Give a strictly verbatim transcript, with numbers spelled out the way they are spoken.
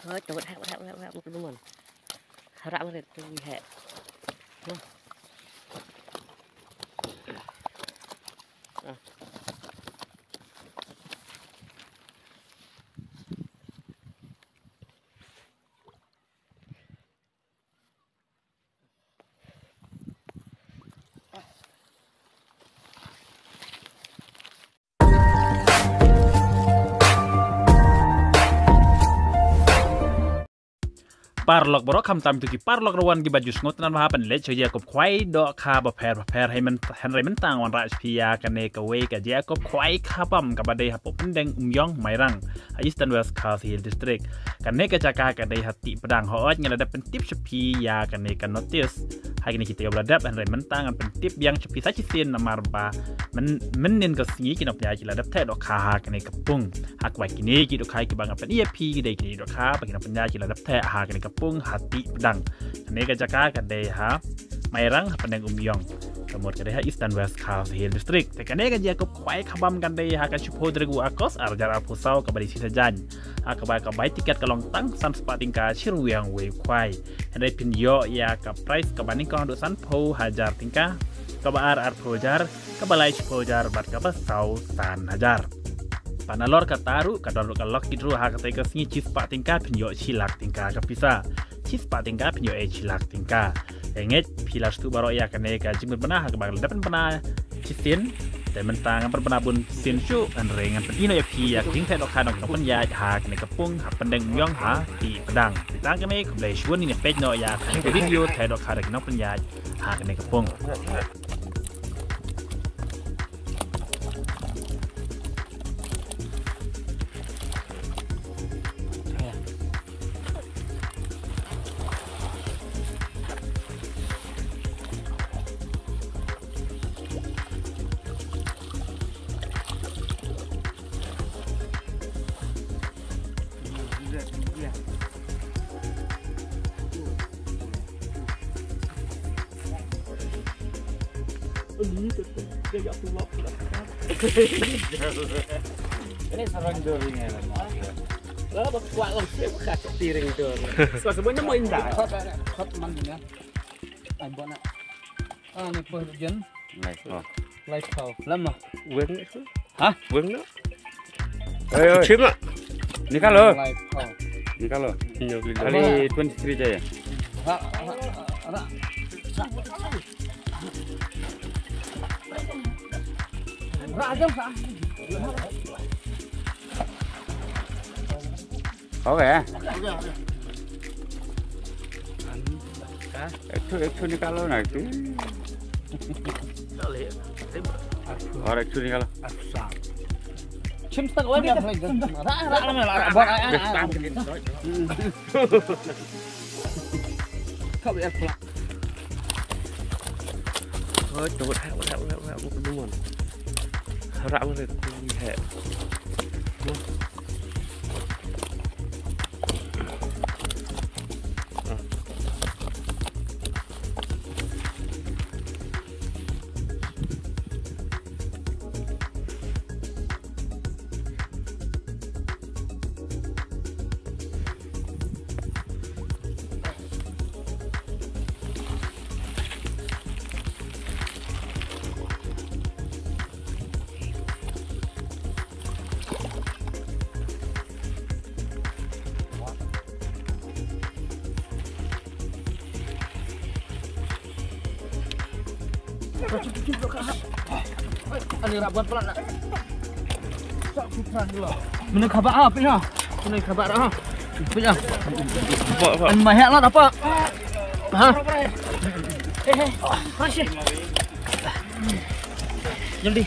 Oi, to, wat hek, wat hek, wat hek, wat hek, wat hek, wat hek. Harak marit tu hek. Nah. Ah. Paralok baroh, khamtam ïa ki paralok ruh wan kiba ju sngewtynnat bha ban leit sha Jakob Khwai dohkha bapher bapher. Hynrei mynta ngan wanrah sha phi ïa kane kawei ka Jakob Khwai khabam kaba dei hapoh Pyndengumiong, Mairang, ha Eastern West Khasi Hills District. Kane ka jaka ka dei ha Tihpdang. Hooid, nga la dep pyntip sha phi ïa kane ka notice ha kine ki taïew ba la dep, hynrei mynta ngan pyntip biang sha phi sa shisien namar ba myn-, mynnin ka sngi ki nongpynïaid ki la dep theh dohkha ha kane ka pung. Ha kaba kine ki dohkha kiba ngan pyni ïa phi ki dei kine ki dohkha ba ki nongpynïaid ki la dep theh ha kane ka pung ha Tihpdang. Kane ka jaka ka dei ha Mairang, ha Pyndengumiong. Ka mut ka dei ha Eastern West Khasi Hills District. Te kane ka Jakob Khwai khabam kan dei ha ka shiphew tarik u August ar hajar arphew saw kaba dei sngi Saitjaiñ. Ha kaba ka bai tiket ka long tang san spah tyngka shi ryngwiang wei u khwai. Hynrei phin ïoh ïa ka prize kaba nyngkong haduh sanphew hajar tyngka, kaba ar arphew hajar, kaba lai shiphew hajar bad kaba saw san hajar. Bad nalor kata ruh ka don ruh ka lucky draw ha katei ka sngi, shi spah tyngka phin ïoh shi lak tyngka ka pisa. Shi spah tyngka phin ïoh ei shi lak tyngka. Te ngeit phi la sngewthuh baroh ïa kane ka jingpynbna ha kaba la dep pynbna shisien. Te mynta ngan pynbna bun sien shuh, hynrei ngan pyni noh ïa phi ïa ka jingtheh dohkha jong ki nongpynïaid ha kane ka pung ha Pyndengumiong ha Tihpdang. Te tang kane, khublei shibun, ngin ïa peit noh ïa kane ka video theh dohkha jong ki nongpynïaid ha kane ka pung. Ini sarang doring ya, Mas. Lah, ba kwah long sih, ba ka tiring doring. Suka sebenarnya mau indah. Hot, hot man ni. Ai, bona. Ah, ni pun jen. Nice. Oh. Live call. Lama. Weng ni tu. Hah? Weng ni. Oi, oi. Chim lah. Nikalo. Live call. Nikalo. Kali twenty-three aja ya. Ha, ha, ha, ha. Ra, ra, ra. Okay. एक ठो, एक ठो निकालो ना, एक ठो। और एक ठो निकालो। Chim tak wai biar lagi. Ra, ra, ra, ra, ra, ra. Kau biar pula. Ôi, trời ơi, ôi, ôi, ôi, ôi, ôi, ôi. Ra, ra, ra, ra. Ani rak buat pelan nak. Mana khabar ah, Pia? Mana khabar ah? Pia. An mahek lah apa? Ha? Eh, eh. Masih. Jaldi.